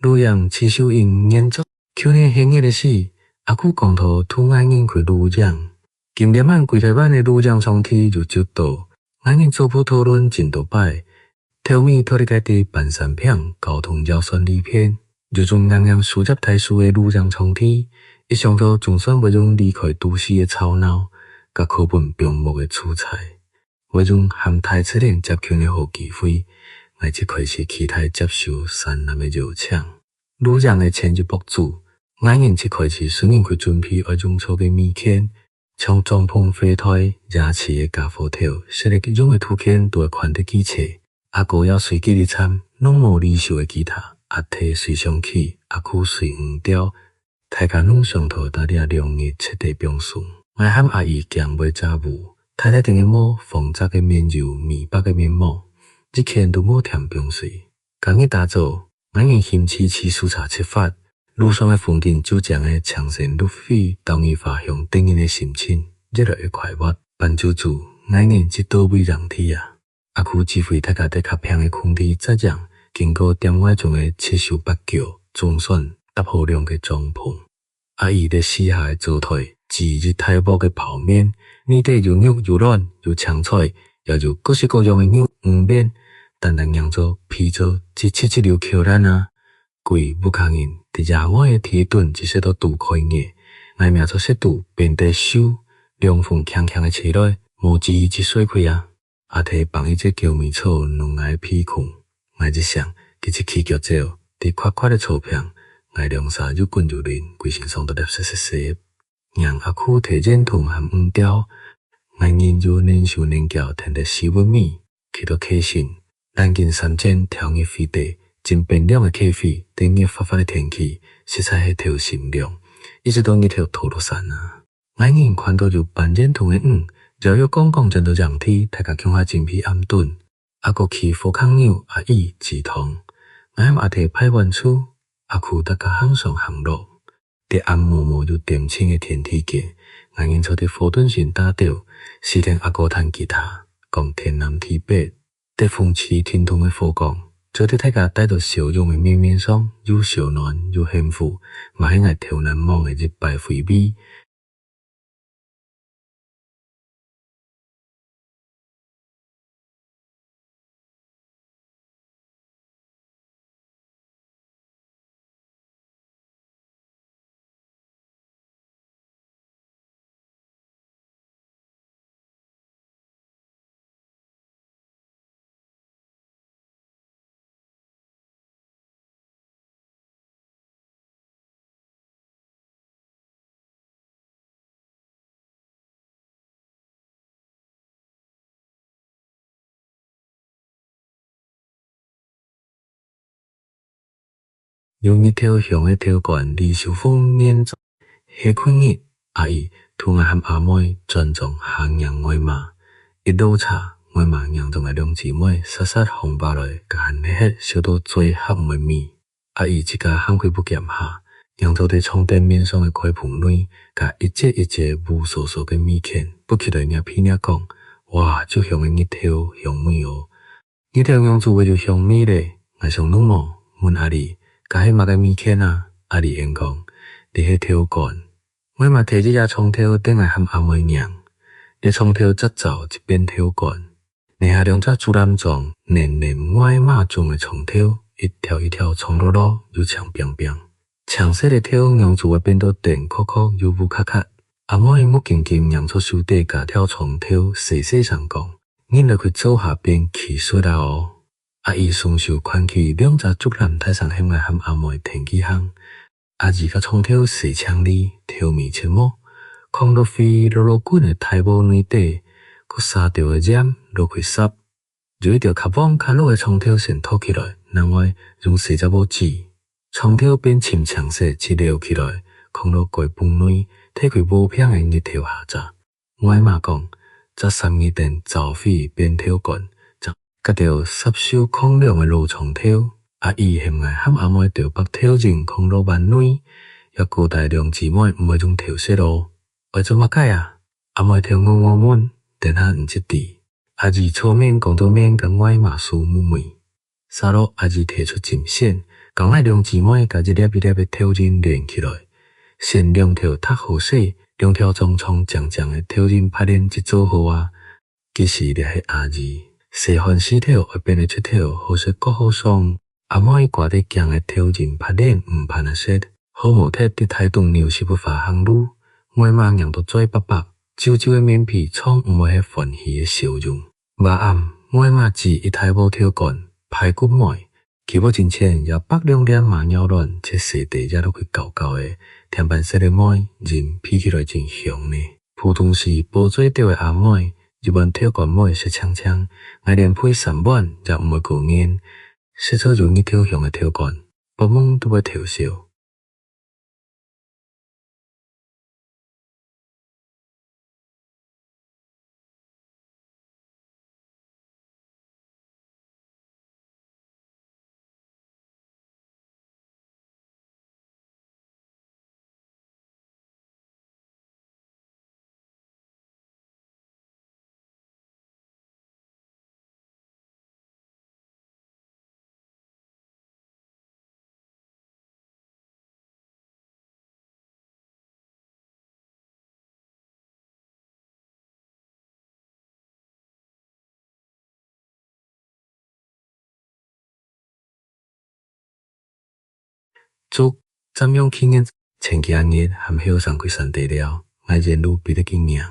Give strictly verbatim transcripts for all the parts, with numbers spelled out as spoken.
露營，徐秀英原作。舊年十月个時，阿舅講到渡𠊎人去露營。今年滿歸臺灣个露營場地又就到，𠊎人做伙討論盡多擺，頭尾討論个係半山坪、交通要塞利便，有種黏黏樹葉大樹个露營場地，一想到總算會用離開都市个吵鬧，佮課本放牧个自在。 會用和大自然接近个好機會，𠊎就開始期待接受山林个邀請。露營个前一駁晝，𠊎人就開始順人去準備愛用著个物件，像帳篷、火台、野炊个傢伙頭、食个用个土件都愛款得齊齊。阿哥也隨佢一站，攏無離手个吉他，阿弟隨象棋，阿舅隨音調， 大家攏想討在這兩日徹底放鬆。𠊎和阿姨驚會遮烏，大大頂个帽、防蟄个面油、美白个面膜，一件都無添放水。隔日打早，𠊎人興萋萋駛車出發，路上个風景就像个青山綠水、鳥語花香，得人个心情越來越快活。半晝晝，𠊎人就到位營地啊！ 阿舅指揮大家在較平个空地紮營，經過店外種个七手八腳，總算搭好兩個帳篷。阿姨在四下个灶台煮一大鑊个泡麵，裡底有肉、有卵、有青菜，也有各式各樣个肉、魚、麵，單單䀴著、鼻著，就七七流口瀾啊！歸屋下人在野外个第一頓就食到肚開眼，𠊎摸著舌肚變得餿，涼風輕輕个吹來，無注意就睡去啊！ 阿弟挷一節狗尾草弄𠊎个鼻空，𠊎一醒，佢就起腳走，在闊闊个草坪，𠊎兩儕又滾又輪，歸身上都黏濕濕濕。䀴阿舅提煙筒含魚釣，𠊎人又躡手躡腳跈在樹尾尾，去到溪脣，攬緊三楯跳入水底，浸冰涼个溪水，在熱發發个天氣，實在係透心涼，一直到日頭討落山啊！ 𠊎人看到有半煙筒个魚，搖搖晃晃轉到營地，大家共下準備暗頓。阿哥起火炕肉，阿姨煮湯，𠊎和阿弟排碗箸，阿舅逐家行上行落。在暗摸摸又恬靜个天地間，𠊎人坐在火墩脣打盹，視聽阿哥彈吉他，講天南地北。 在風吹停動个火光，照在大家帶到笑容个面面上，又燒暖又幸福，嘛係𠊎頭難忘个一擺回味。 有日頭香个豆乾，李秀鳳原作。歇睏日，阿姨渡𠊎和阿妹轉莊下迎外媽。一落車，外媽迎著𠊎兩姊妹，煞煞䟘爬來，佮𠊎喊嘿嘿，笑到嘴合毋會尾。 阿姨自家行去屋簷下，䀴著在長凳面上个蓋盆內，佮一節一節烏疏疏个物件，抔起來捏鼻捏講：「哇，足香个日頭香味哦！」「日頭仰子會有香味咧？」𠊎想攏無，問阿姨：「該係麼个物件啊？」阿姨應講：「這係豆乾。」 外媽提一椏長豆分𠊎和阿妹䀴，這長豆摘燥就變豆乾。這下兩隻竹籃裝，淰淰外媽種个長豆，一條一條長落落，又青冰冰。青色个豆仰子會變到𠕇硞硞又烏卡卡。阿妹目金金䀴著手底該條長豆，細細聲講：「人來去灶下變奇術啊哦！」 阿姨雙手擐起兩隻竹籃，大聲喊𠊎和阿妹跈佢行。阿姨共長豆洗淨俐，頭尾切末，囥落肥漉漉滾个大鑊內底，擱撒兜仔鹽落去煠。有一兜較黃較老个長豆先托起來，另外用細隻鑊煮。長豆變深青色就撈起來，囥落蓋盆內，提去禾坪个日頭下摘。 外媽講：「摘三日等燥水變豆乾，正該兜煠熟囥涼个老長豆。」阿姨喊𠊎和阿妹兜白豆仁囥落碗內，也交代兩姊妹毋愛用偷食哦。「愛做麼个啊？」阿妹頭昂昂問。「等下你就知。」阿姨炒麵講到面，共外媽使目尾。 續落阿姨提出針線，教𠊎兩姊妹共一粒一粒个豆仁連起來，先兩條䌈好勢，兩條長長靚靚个豆仁袚鍊就做好啊。其實這係阿姨，細漢時頭愛變个出頭，好食閣好爽。阿妹掛在頸个豆仁袚鍊毋盼啊食，好無忒在大肚牛屎朏花行路，外媽䀴到嘴擘擘，皺皺个面皮藏毋會係歡喜个笑容。 晚暗，外媽煮一大鑊豆乾、排骨糜，起鑊進前也剝兩粒麻鳥卵，切細垤掖落去攪攪仔，添半息个糜，人鼻起來真香呢。普通時，無嘴斗个阿妹，一碗豆乾糜食淨淨，𠊎連配三碗也毋會過癮。食著有日頭香个豆乾，發夢都會偷笑。 竹，贍養去年前幾下日，和後生去山垤尞，𠊎沿路鼻得緊䀴。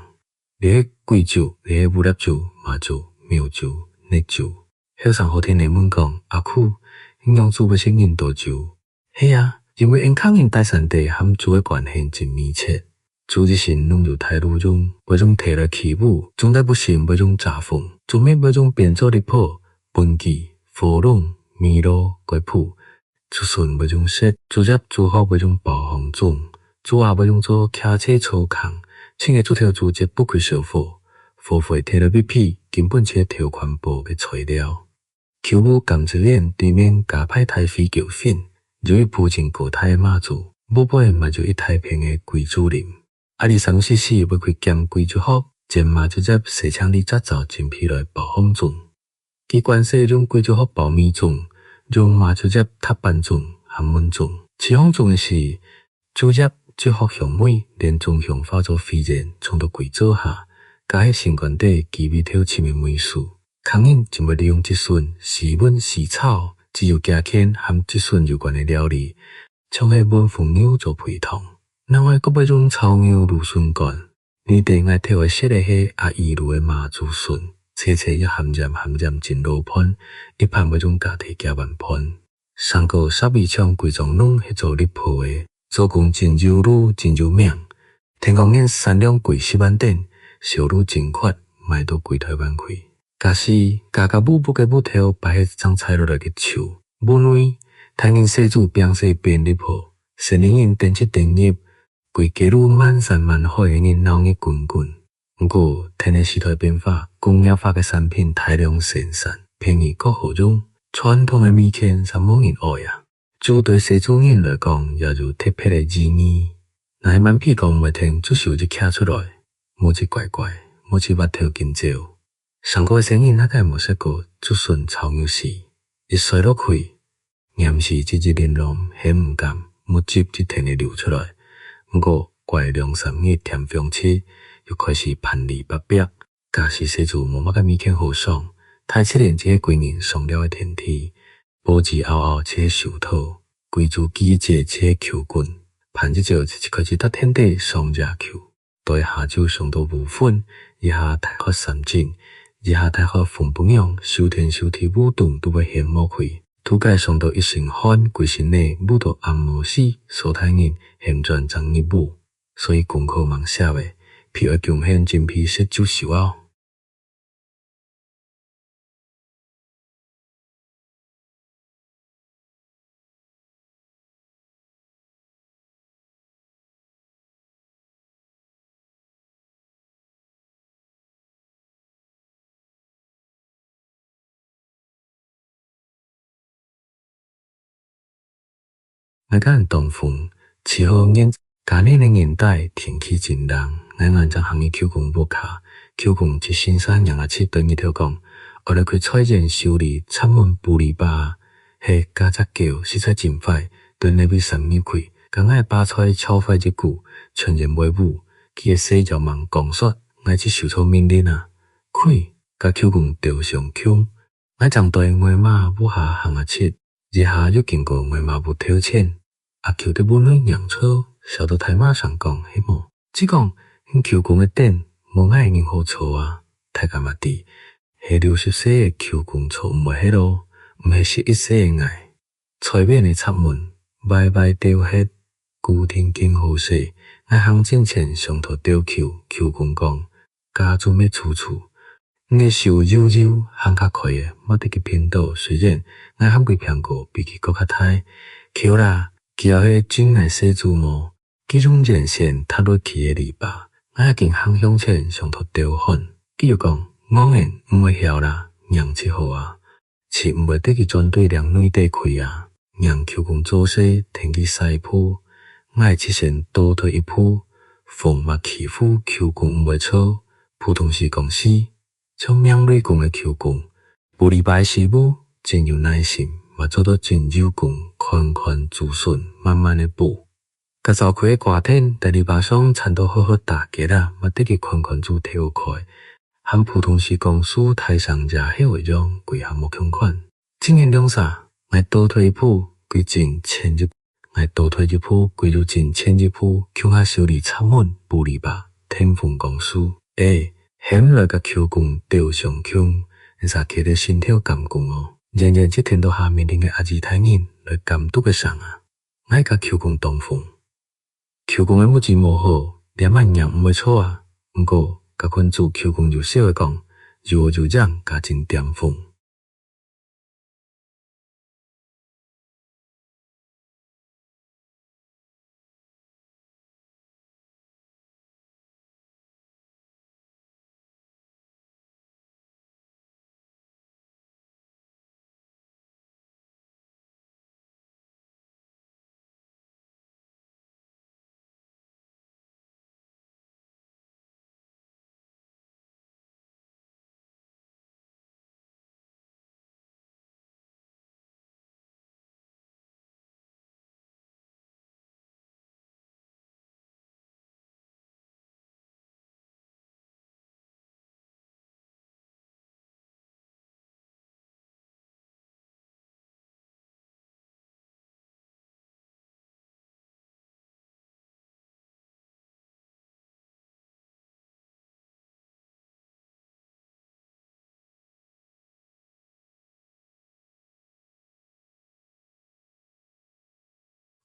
這係桂竹，這係烏笠竹、麻竹、苗竹、竻竹。後生好天然問講：「阿舅，你仰子會識恁多竹？」 係啊，因為𫣆客人戴山垤和竹个關係真密切。竹一身攏有大路用，會用坯來起屋，種在屋身會用遮風，竹篾會用編做笠婆、畚箕、火籠、米籮、蓋布。竹筍會用食，竹葉、竹殼會用包紅粽，竹椏會用做徛冊、草崁，盡个竹頭竹節抔開燒火，火灰坯來擕坯，根本就係頭款布个材料。 舊屋柑子園對面加排大飛狗糞，有一圃真高大个麻竹，屋背嘛有一大片个桂竹林。阿里三四時會去撿桂竹殼，剪麻竹葉，洗淨瀝隻燥準備來包紅粽。佢慣勢用桂竹殼包米粽，用麻竹葉䌈粄粽和燜粽。食紅粽个時， 竹葉、竹殼香味，連粽香化做灰煙，衝到櫃桌下，加係心肝底雞尾豆深个味緒。客人就會利用竹筍、四炆、四炒，只有幾下件和竹筍有關个料理，像係炆封牛做肥湯。另外，閣會用炒肉滷筍乾。 你等𠊎頭愛食个係阿姨滷个麻竹筍，脆脆又鹹鹽鹹鹽真落飯，一盤會用加忒幾下碗飯。上過十里長歸庄農係做笠婆个，做工真有路，真有命。聽講年產量幾十萬頂，銷路真闊，賣到歸台灣去。假使家家屋屋个屋頭擺係正採落來个樹，屋內大人細子拚勢變笠婆，生理人等出等入， 歸街路滿山滿海个人鬧熱滾滾。毋過，跈等時代變化，工業化个產品大量生產，便宜閣好用，傳統个物件煞無人愛啊。竹對細子人來講，也有特別个意義。若係蠻皮講毋會聽，竹修一擎出來，無就乖乖，無就斡頭緊走。 上過个細人哪个無食過竹筍炒肉絲？一摔落去，黏時直直淋淋，喊毋敢，目汁就跈等流出來。毋過，過兩三日添放忒，又開始盤哩擘壁。假使細子無麼个物件好爽，大自然就係歸人爽尞个天地。報紙拗拗就係收討，桂竹鋸一節就係球棍，盤一招就開始䌈天地爽野球。 對下晝爽到烏昏，一下大喝三振，一下大喝紅不讓，咻天咻地屋棟都會掀無去。渡街爽到一身汗，歸身泥，舞到暗摸胥，所大人喊轉正入屋。所以功課吂寫个，皮愛弓絚，真皮食竹修拗。 𠊎个人當風，七號年，今年个年底天氣真冷，𠊎个人正行去舅公屋下，舅公就順續䀴阿叔對日頭講：「愛來開菜園修理，插滿布籬笆。」係，該隻狗實在真壞，對哪位閃入去，共𠊎个白菜敲壞一股，全然無嗚。佢个細腳吂講煞，𠊎就收著命令啊！「去！」該舅公兜相共。 𠊎正對外媽屋下行啊出，一下又經過外媽屋頭前。阿舅在屋內䀴著，笑到大嫲聲講：「係無？只講，你舅公个凳，無𠊎人好坐啊！」大家嘛知，係六十歲个舅公坐毋會核囉，毋係十一歲个𠊎。 菜園个柵門，歪歪兜核，固定緊好勢。𠊎行進前，想討兜球，舅公講：「家主乜粗粗，你个手幼幼，行較開仔，莫得佢拚著。」雖然𠊎喊佢拚過，比佢閣較大。「球啦！」佢又係盡𠊎細子無？佢用鉛線綯落去个籬笆，𠊎緊行向前，想討兜喊。佢又講：「戇仔，毋會曉啦，䀴就好啊！」 就毋會得佢鑽對梁內底去啊！䀴舅公做事，跈佢徙步，𠊎就先倒退一步，風嘛欺負舅公毋會著，普通時講事，像命雷公个舅公，補籬笆時務，真有耐心，嘛做到真幼工，款款子順，慢慢仔補。 該燥氣个瓜藤，在籬笆上纏到好好打結啊，嘛得佢款款子敨開，和普通時講事大聲野吼一樣，歸下無共款。一日兩儕，𠊎倒退一步，佢進前一步；𠊎倒退一步，佢又進前一步，共下修理柵門、補籬笆、跈風講事。哎，喊來个舅公兜相共，𫣆儕企在脣頭監工哦，遠遠就聽著下命令个阿姨大人來監督个聲啊！ 𠊎个舅公當瘋。舅公个目珠無好，這滿䀴毋會著啊。毋過，該款子舅公有笑仔講，有學有樣，加真恬風。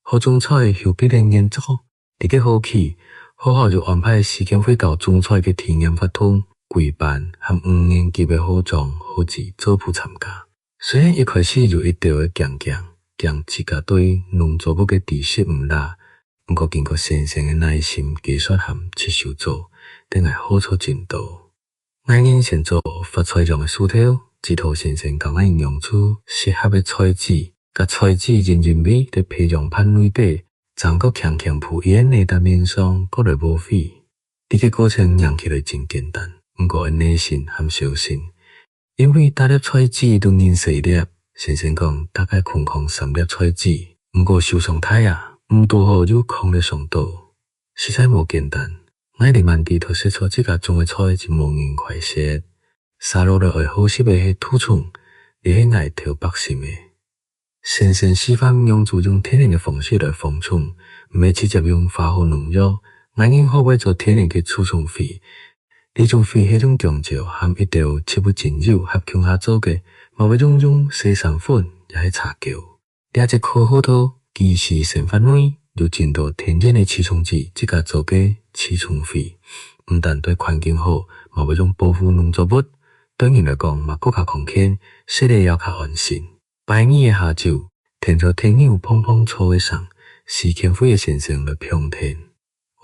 好種菜，邱碧蓮原作。這個學期，學校有安排徐建輝教種菜个體驗活動，規班和五年級个學長、學姊做伙參加。雖然一開始有一兜仔驚驚，驚自家對農作物个知識毋罅，毋過經過先生个耐心解說和親手做，得𠊎學著真多。 𠊎人先做發菜秧个事頭，指導先生教𠊎人用最適合个菜籽，摎菜籽勻勻委在培養盤內底，正過輕輕鋪一垤泥在面上，過來無肥。這個過程䀴起來真簡單，毋過愛耐心和小心，因為逐粒菜籽都恁細粒，先生講大概空囥三粒菜籽，毋過手傷大啊，毋堵好又囥了傷多。 實在無簡單。𠊎這滿地頭食著自家種个菜，就無人會食。續落來愛學習个係除蟲，這係𠊎頭擺心个。先生示範仰子用天然个方式來防蟲，毋係直接用化學農藥。𠊎人學會做天然个除蟲肥，這種肥係用薑椒和一兜植物精油合共下做个，嘛會用用洗衫粉抑係茶箍。 這節課學著，其實生活內有真多天然个驅蟲劑，自家做个驅蟲肥，毋單對環境好，嘛會用保護農作物。對人來講，嘛過較康健，食了也較安心。拜二个下晝，聽著鐵牛碰碰鑿个聲，徐建輝个先生來放電。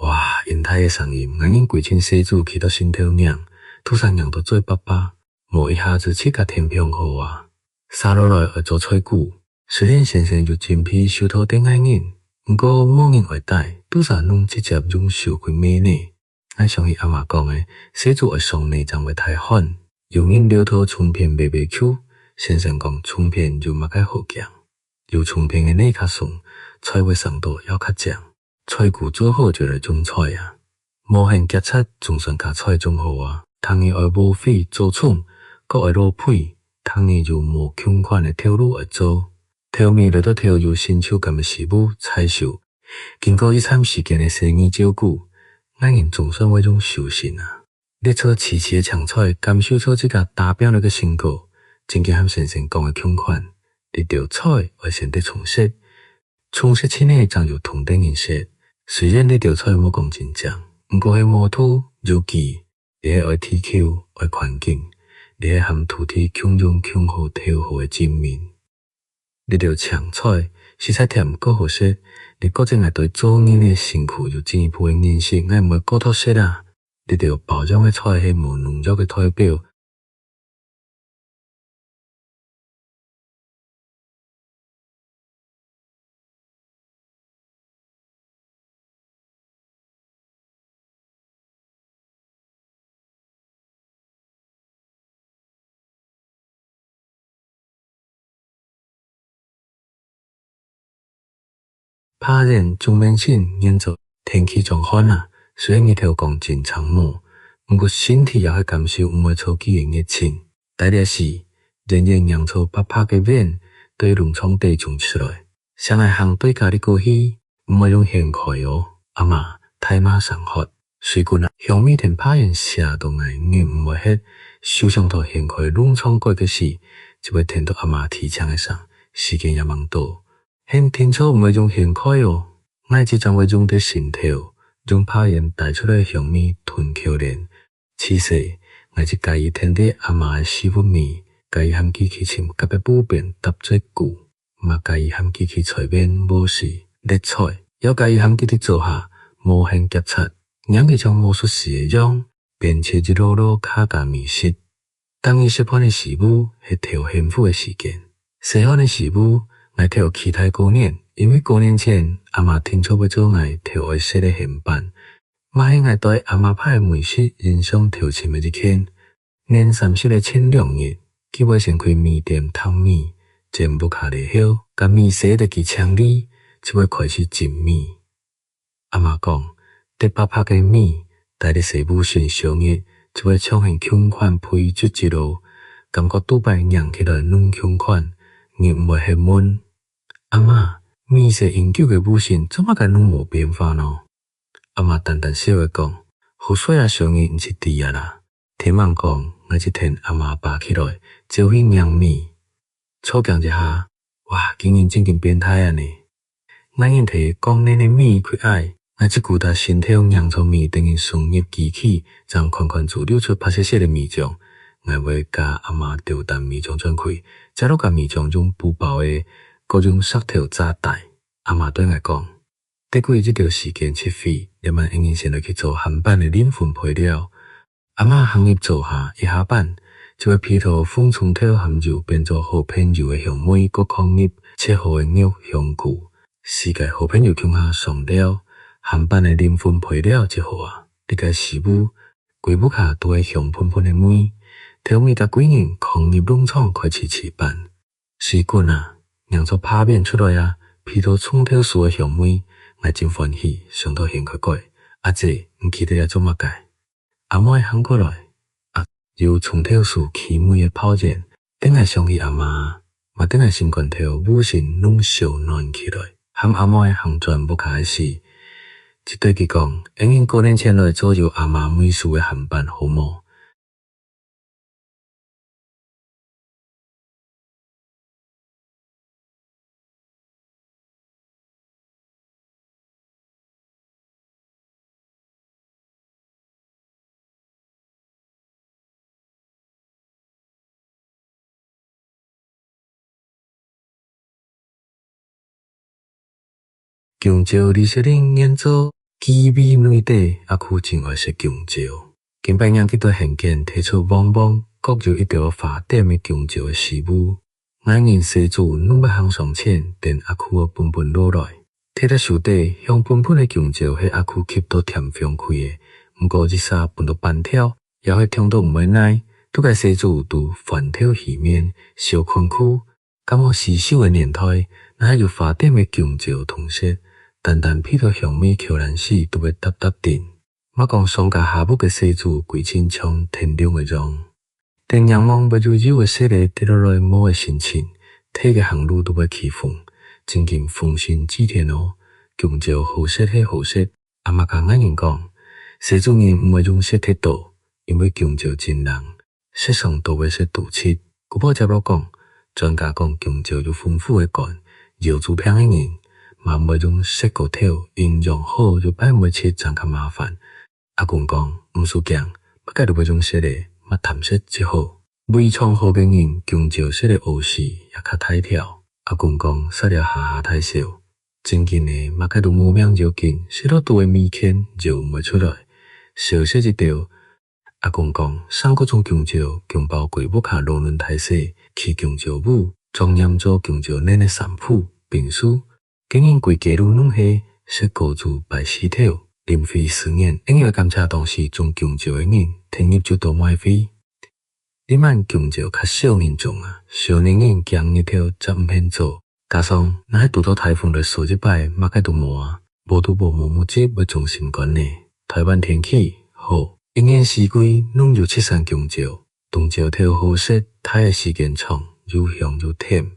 哇，恁大个聲音，𠊎人歸陣細子企到脣頭䀴，都煞䀴到嘴擘擘，無一下子自家電放好啊！續落來愛做菜脯， 雖然先生有準備手套等𠊎人，毋過無人愛戴，都煞攏直接用手去搣泥。𠊎想起阿嬤講个，細子愛傷泥正會大漢。有人撩著蟲片噦噦噭，先生講蟲片有麼个好驚？有蟲病个泥較鬆，菜會生到又較靚。菜牯做好就來種菜啊。無閒遽掣，總算家菜種好啊。逐日愛禾肥做蟲，閣愛落肥，逐日有無共款个頭路愛做。頭尾來到頭有成就感个時務，採收。經過一站時間个細膩照顧，𠊎人總算會用收成啊。 摘著萋萋个青菜，感受著自家打拚來个成果，正經和先生講个共款，這兜菜愛先得蟲食，蟲食盡了正有通得人食。雖然這兜菜無講真靚，毋過係無毒、有機，這係愛地球、愛環境，這係和土地共榮共好頭好个證明。 這兜青菜實在甜又好食，你過知𠊎對做人个辛苦有進一步个認識，𠊎毋會過度食啊。這兜包裝个菜係無農藥个代表。 白煙，鍾孟清。原作。天氣當寒啊，雖然日頭講真正無，毋過身體也會感受毋會著佢个熱情。大熱時，遠遠䀴著白白个煙對籠床底衝出來。 想愛行對家裡過去，毋會用掀開哦，阿嬤大嫲聲喝。水滾啊，香味跈白煙餳到𠊎忍毋會核，手想到掀開籠床蓋个時，就會聽到阿嬤提醒个聲，時間也吂到。喊定著毋會用掀開哦，𠊎就正會用得心頭，用白煙帶出來个香味吞口涎。 自細，𠊎就介意跈在阿嬤个屎朏尾，介意和佢去尋隔壁畝邊搭嘴牯，嘛介意和佢去菜園磨蒔、摘菜，又介意和佢在灶下無閒遽掣，䀴佢像魔術師个樣，變出一籮籮客家美食。逐日食飯个時務係頭幸福个時間。細漢个時務，𠊎頭期待過年，因為過年前，阿嬤定著會做𠊎頭愛食个鹹粄， 嘛係𠊎對阿嬤牌个米食印象頭深个一件。年三十个前兩日，佢會先去米店糴米，煎屋下个料，共米洗得佢淨俐，就會開始浸米。阿嬤講，得白白个米，帶得洗烏身燒熱，就會像係共款肥卒卒咯，感覺逐擺䀴起來攏共款，忍毋會核問：「阿嬤，米洗恁久个烏身，做麼个攏無變化呢？」 阿嬤淡淡笑仔講：「好睡啊，小囡毋識知啊啦。」天吂光，𠊎就跈阿嬤爬起來，走去䀴米。著驚一下，哇，竟然正經變大啊呢！𠊎人提光亮个米去挨，𠊎就跍在脣頭䀴著米，等緊送入機器，正款款就流出白雪雪个米漿。𠊎會共阿嬤丟擔米漿轉去，再落共米漿用布包仔，閣用石頭炸大。阿嬤對𠊎講： 得過一兜時間出貨，這滿𠊎人先來去做鹹粄个靈魂配料。阿嬤行入灶下，一下半，就會鼻著紅蔥頭含油變做好朋友个香味，閣囥入切好个肉、香菇，四個好朋友共下上料，鹹粄个靈魂配料就好啊！這個時務，歸屋下都係香噴噴个味，頭尾逐歸人囥入籠床開始炊粄。 水滾啊，䀴著白煙出來啊，鼻著蔥頭酥个香味，𠊎真歡喜，想到掀開蓋。「阿姊，你企在這做麼个？」阿妹行過來，啊，有蔥頭酥氣味个白煙，等𠊎想起阿嬤，嘛等𠊎心肝頭烏身攏燒暖起來。和阿妹行轉屋下个時，就對佢講：「𠊎人過年前來做有阿嬤味緒个鹹粄，好無？」 弓蕉。李雪玲。原作。記憶內底，阿舅真愛食弓蕉。今擺䀴佢對閒間提出黃黃，各有一兜花點个弓蕉个時務，𠊎人細子攏會行上前，等阿舅个本本落來。提到手底，香噴噴个弓蕉係阿舅吸到甜香氣个，毋過一儕分到半條，也會暢到毋會耐，逐個細子都歡頭喜面，笑睏睏。甲無洗手个年代，若係有花點个弓蕉同食，單單鼻著香味口瀾屎都會嗒嗒滇。 莫講上家下屋个細子，歸陣像天頂个樣。等仰望會有幼个雪仔跌落來無个心情，退个行路都會起風，真經風神至天哦！弓蕉好食係好食，阿嬤甲𠊎人講，細子人毋會用雪忒多，因為弓蕉真冷， 食傷多會食肚疾。姑婆接落講，專家講弓蕉有豐富个鉀，腰子病个人嘛毋會用雪過頭，營養好又排毋會疾正較麻煩。阿公講，毋使驚，麼个都會用食个，莫貪食就好。胃腸好个人，弓蕉食个屙屎也較大條。阿公講，煞了哈哈大笑。真經个，麼个都無命要緊，食落肚个物件，搖毋會出來。少食一兜， 阿公講，生个種弓蕉，弓包歸屋下老嫩大細，起弓蕉屋，莊嚴做弓蕉乳个三步並數，今日歸街路攏係，食果子拜四頭，臨回思念，應該感謝當時種弓蕉个人，天日就到外圍。這滿弓蕉較少人種啊，少年人驚日頭接毋肯做， 加上，若係堵到颱風來掃一擺，麼个都無啊，無都無無目汁會種心肝呢。臺灣天氣好，一年四季攏有出產弓蕉，冬蕉頭好食，大个時間長，又香又甜。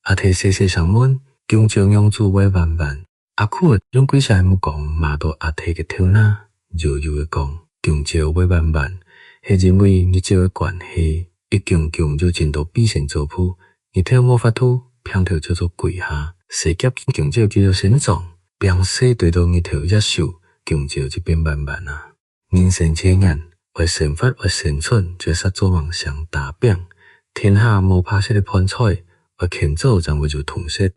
阿弟細細聲問，弓蕉仰子會彎彎？阿舅用幾儕目光摸到阿弟个頭那，悠悠个講，弓蕉會彎彎，係因為日照个關係，一弓弓就真多飛仙做伴， 日頭無法度，平頭就做歸下，細莢弓蕉就做仙種，平時對到日頭擛手，弓蕉就變彎彎啊。人生艱難，愛生活愛生存，就煞做夢想打拚。天下無白食个飯菜，愛勤做正會有通食。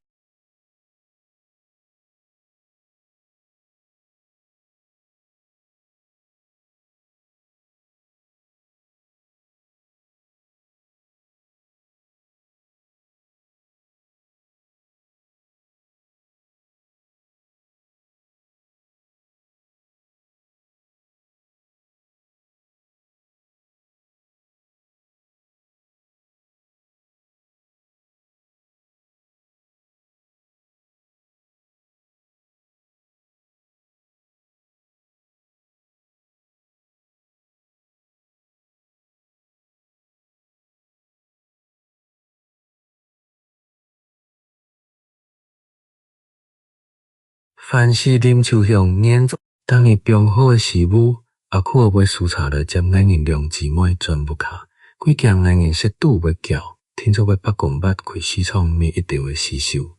番薯臨秋香，原作。逐日放學个時務，阿舅會駛車來接𠊎人兩姊妹轉屋下，佢驚𠊎人食肚會枵，定著會發狂跋去市場買一兜仔四秀，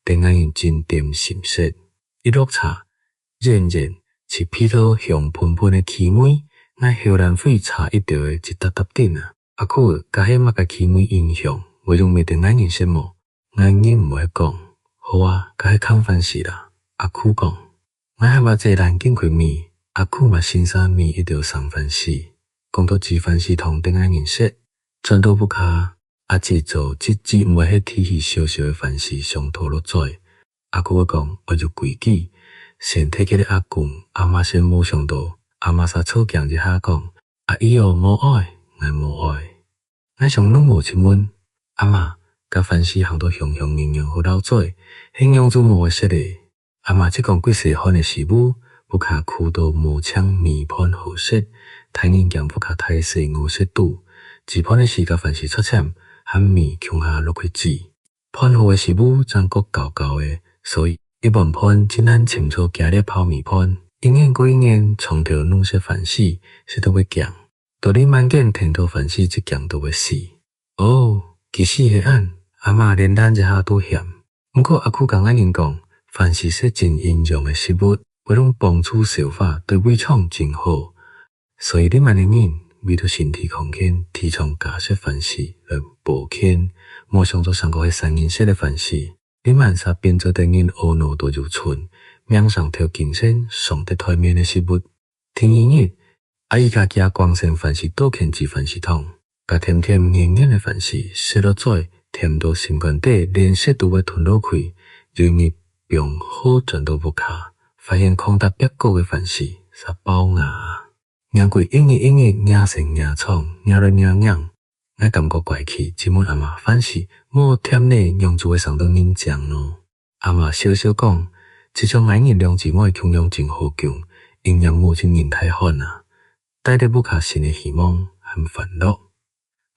等𠊎人進點心食。一落車， 遠遠就鼻著香噴噴个氣味，𠊎口瀾水差一兜仔就嗒嗒滇啊！阿舅，該係麼个氣味恁香，會用買分𠊎人食無？𠊎忍毋會講。好啊，該係炕番薯啦。阿舅講。𠊎喊阿姊攬緊去買，阿舅嘛順續買一兜生番薯，講到煮番薯湯分𠊎人食。轉到屋下，阿姊做一枝毋會係提起燒燒个番薯上討落嘴， 阿舅會講愛有規矩，先提起來阿公、阿嬤食，無想到阿嬤煞著驚一下講：「阿姨哦，無愛，𠊎無愛。」𠊎想攏無就問：「阿嬤，該番薯烘到香香軟軟好落嘴，係仰子無愛食咧？」阿嬤就講：「幾細漢个時務，屋下苦到無淨米飯好食，大人驚屋下大細餓食肚，煮飯个時該番薯撮纖，和米共下落去煮。 飯好个時務正過澆澆仔，所以一碗飯盡難尋著幾粒泡米飯。一年過一年，長透攏食番薯，食到會驚。到這滿間聽著番薯就驚到會死。哦，其實係恁，阿嬤連讚一下都嫌。毋過阿舅甲𠊎人講，番薯係真營養个食物，會用幫助消化，對胃腸真好。 所以這滿个人為著身體康健，提倡加食番薯來保健，無想到上過係生人食个番薯，這滿煞變做得人阿腦都有賰，命上頭精神，上得檯面个食物。第二日，阿姨家己啊光鮮番薯倒圈煮番薯湯，甲甜甜黏黏个番薯食落嘴，甜到心肝底，連舌都會吞落去。有一日放學轉到屋下，發現囥搭壁角个番薯煞暴芽啊！ 芽季一日一日，芽生芽長，芽來芽硬。𠊎感覺怪奇，就問阿嬤：「凡勢無甜呢，仰子會生到恁靚呢？」阿嬤笑笑講：「就像𠊎人兩姊妹共樣真好供，一仰母就恁大漢啊，帶得屋下新个希望和歡樂。」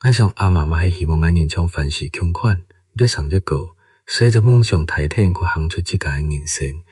𠊎想阿嬤嘛係希望𠊎人像凡勢共款，越生越高，所以就夢想大膽去行出自家个人生，